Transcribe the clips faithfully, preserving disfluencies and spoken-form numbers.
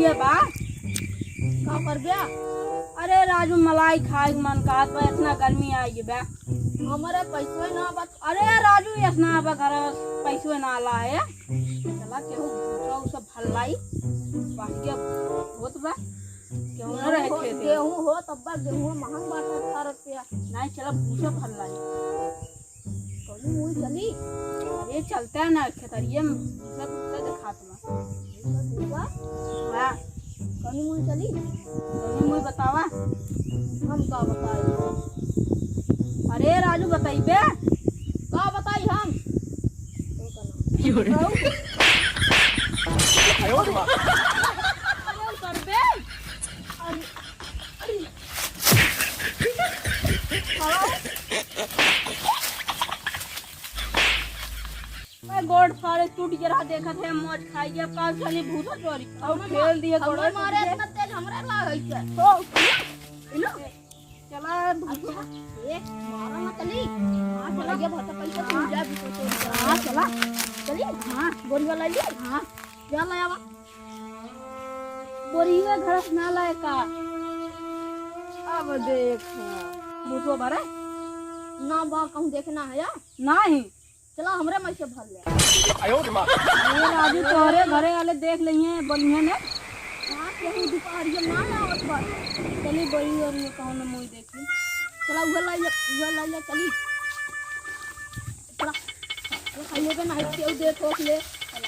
ये बा, का कर गया? अरे राजू, मलाई खाए के मन कहत बा, इतना गर्मी आई बा। हमारे पैसो ना बा। अरे राजू, इतना बा घर, पैसो ना ला है। चला केहू भूसा उसा भर लाई, बाकी अब होत बा। केहू ना रहे गेहूं हो, खेते। गेहूं हो, तब बा गेहूं महंग बाटे अठारह रुपया। नहीं, चला भूसा भर लाई। कौनी मुई चली? अरे चलता है ना, खेतरिया में दूसरा दूसरा देखात बा। दूसरा दूसरा? हाँ। कौनी मुई चली? कौनी मुई बतावा? हम का बताई? अरे राजू बताइबे? का बताई हम? अरे करबे? अरे, अरे। मैं गोड़ फाड़े टूट के रहा, देखत है मौज खाई गया, काल चली भूसा चोरी। अब खेल दिए गोड़ हमरे मारे टूट गया। इतना तेज हमरे लागई है। तो, इनो, चला भूसा। अच्छा, ए, मारा ना चली। हाँ, चला। भैया, भरता पैसा तू जा, भूसा चोरी करा। हाँ, चला। चली? हाँ। बोरी वाला ले? हाँ। जा लाया बा। बोरिया घर से ना लाए का? अब देख, भूसो भरे? ना बा, कहूँ देखना है या? नहीं। चला, हमरे में से भर ले। अरे राजू, तोहरे घरे वाले देख लेइहे, बोलिहे ने। हाँ, केहू दुपहरिया ना आवत बा। चली, बोरी ओरी कहूँ ना मुई देखी। चला, उहे लाई, उहे लाई, चली। चला, चला, खाइए के नहीं, केहू देख ओख ले। चला।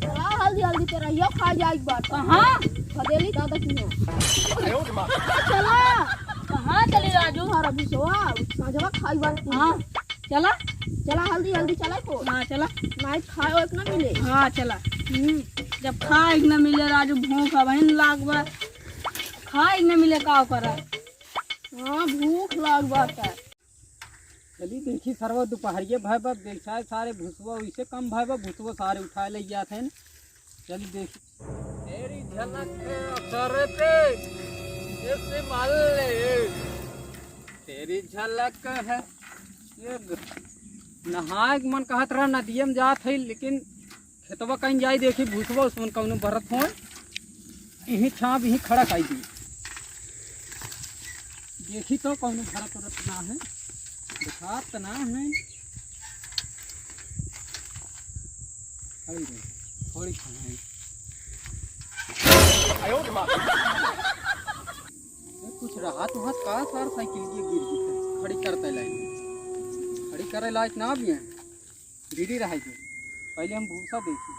चला, हल्दी, हल्दी तेरा यो खा जाए एक बार। कहाँ? हथेली दादा की है। चला। कहाँ चली राजू? अरे अभी सोआ, साँझवा खाई बार। हाँ, चला। चला, हल्दी, हल्दी चला को। हाँ, चला। नहीं खाए एक ना मिले। हाँ, चला। हम्म, जब खाए एक ना मिले राजू, भूख अब लाग बा। खाए एक ना मिले, का करा? हाँ, भूख लाग बाटे। चली देखी सरवा, दुपहरिये भय बा, बेचारे सारे भुसवा वैसे कम भय बा, भुसवा सारे उठाए ले जात हैं। चली देखी। तेरी झलक है असरते, ये से माल ले। तेरी झलक है, ये ग-, नहाए के मन कहत रहा, नदिये में जात है, लेकिन खेतवा कहीं जाई, देखी भूसवा उसमन कौनो भरत होय। इही छाप, इही खड़ा काई दी। देखी तो कौनो भरत उरत ना है, देखात त ना है। खड़ी रही, थोड़ी खड़ा है। ये कुछ रहा तो हाथ का सार साइकिल ये गिर गई, खड़ी करते लायक, खड़ी करे लायक ना भी है। गिरी रहे के। पहले हम भूसा देखी।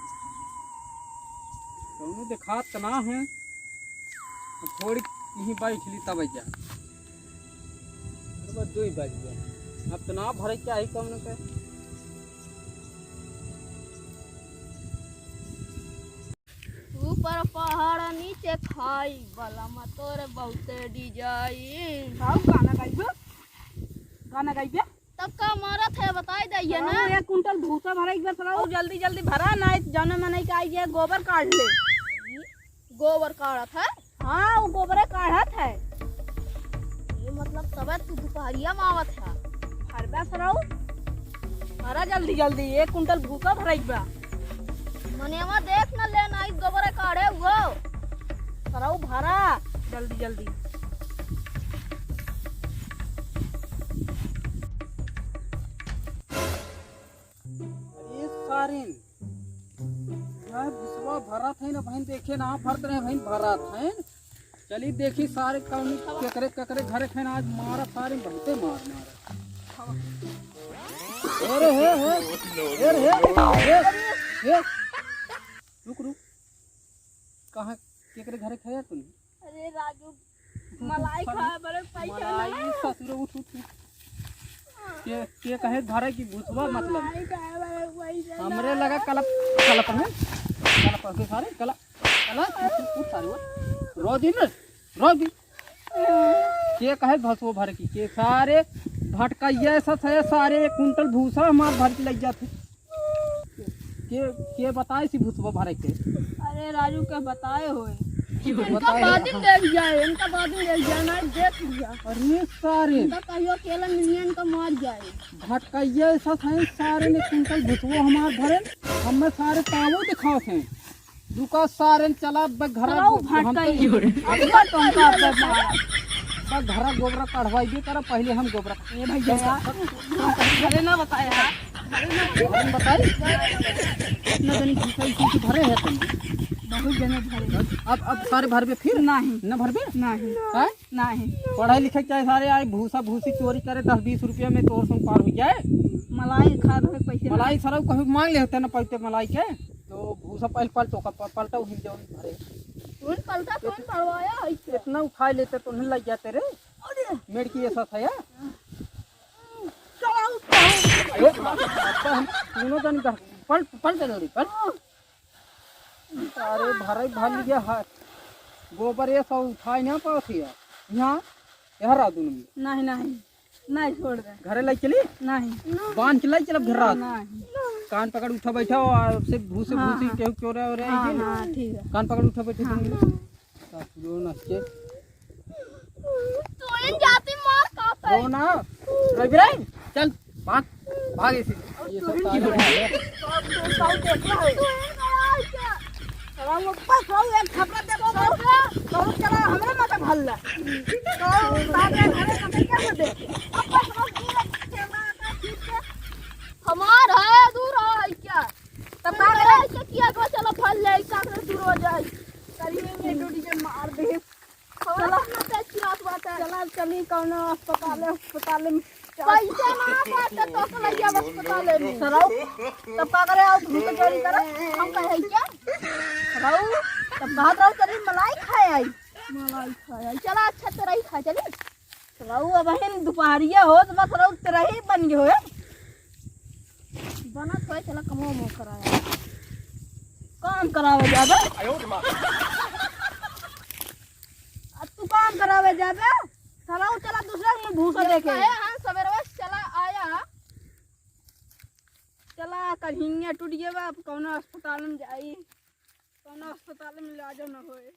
कौनो देखात त ना है। अब थोड़ी यहीं बैठ ली तब जा। अब दो ही बज गया। अब त ना भरे के चाही कौनो के। ऊपर पहाड़ नीचे खाई, बलम तोर बहुते डिजाइन। गाओ, गाना गाइबे? गाना गाइबे? तब का मारत है, बताई दइए ना। सरऊ, एक कुंटल भूसा भरा एक बार सरऊ, जल्दी जल्दी भरा, ना जाने मने के आई जे गोबर काढ़ ले। गोबर काढ़त है? हाँ, वो गोबरे काढ़त है। ये मतलब तबे तू दुपहरिया में आवत है। भरबा सरऊ, भरा जल्दी जल्दी, एक कुंटल भूसा भरा एक बार। मनेवा देख न ले, नाई गोबरे काढ़े हुओ। सरऊ भरा जल्दी जल्दी। अरे सारिन, यार भुसवा भरत है ना बहन, देखे ना भरत रहे बहन, भरत है। चली देखी सारे कौनी केकरे केकरे घरे खैन आज मारा सारे बहुते मार मारा। अरे हे हे, अरे हे हे, हे। रुक रुक, कहाँ केकरे घरे खाया तूने? अरे राजू, मलाई खाए बरे पैसा ना। मलाई ससुर उठ उठ उठ। के के कहे धरे की भुसवा मतलब। मलाई खाए बरे पैसा ना। हमरे लगा कलप कलप है। कलप के सारे कलप। चला, उठ, उठ, उठ सारे, उठ। रो दिन, रो दिन। के कहे भसुआ भरे की, के सारे भटकैया सा से सारे एक कुंटल भूसा हमार भर के लग जाते। के, के बताए सी भूसवा भरे के? अरे राजू के बताए होए। इनका बताओ। बादिन ले जाए, इनका बादिन ले जाए, ना देख लिया। अरे सारे। इनका कहियो अकेला मिलियन का मार जाए। भटकइया ऐसा था, सारे ने कुंटल भुसवो हमार भरे, हमें सारे तावो दिखाओ थे। दुका सारे ने चला, बस घरा चलाओ गो-, हम तो भटकइया। अब तो तुमका अब मारा। बस घरा गोबरा कढ़वाइबे करा, पहले हम गोबरा। ए भैया, घरे ना बताए यार। घरे ना बताए। इतना जनी भूसा इसी की भरे है तुम। बहुत जने भरे। अब, अब सारे भरबे फिर? नहीं। न भरबे? नहीं। हैं? नहीं। पढ़ाई लिखाई चाहे सारे आए, भूसा भूसी चोरी करे, दस बीस रुपया में तोर संग पार हो जाए। मलाई खा रहे पैसे। मलाई सरऊ कहूँ मांग ले होते न पैते मलाई के, तो भूसा पहले पलटो का प-, पलटा उहिल जाओ भरे। कौन पलटा, कौन पड़वाया है इसे? इतना उठा लेते तो नहीं लग जाते रे। अरे। मेड़ की ऐसा था यार। चलाओ, चलाओ। ए, बाबा, हम तीनों जन का पल-, पलटा जल्दी, पल। अरे भरे भर लिया है। गोबर ये सब उठाए ना पावत है। यहाँ, यहाँ रहा दोनों में। नहीं, नहीं। नहीं छोड़ दे। घरे लाई चली? नहीं। बांध के लाई चलब घर रात। नहीं। कान पकड़ उठा बैठा हो, और से भूसे हाँ, भूसी हाँ। केहू चोरा हो रहा है हाँ, ये? हाँ, ठीक है। कान पकड़ उठा बैठे हाँ। दोनों। सासुरो नहके। तू इन जाती मार का पे? रो ना। रवि रे, चल, भाग, भाग इसी। ये सब तारे हैं। अब तो साउ देख रहा है। तू इन गया है क्या? राम ऊपर साउ एक थप्पड़ दे दो, साउ, साउ चला, हमरे माथा भल्ला। साउ, साउ रे, घरे का क्या दे? अब बस हम दूर कैमरा का खींच के। हमार है, दूर है क्या? तब का करे? ऐसे किया को चलो फल ले, का करे दूर हो जाए। करिए में डूडी के मार दे। चला। चला, चला, चली कौनो अस्पताल, अस्पताल में। पैसा ना बाटे तो के लइया अस्पताल में। सरऊ, तब का करे, आओ, भूत चोरी करे। हम कहे क्या? सरऊ, तब कहा रहो, चली मलाई खाए आई। मलाई खाए आई। चला, अच्छा, तेरा ही खाए, चली। सरऊ, अब हिन दुपहरिया हो, तो बस सरऊ तेरा ही बन गए हो। बनत होए, चला कमो मो कराया। काम करावे जाबे। अब तू काम करावे जाबे। सरऊ चला दूसरा में भूसा देखे। आया हाँ, सवेरवा से चला आया। चला, कल हिंगे टूट गया बा, अब कौनो अस्पताल में जाई, कौनो अस्पताल में इलाज न होए।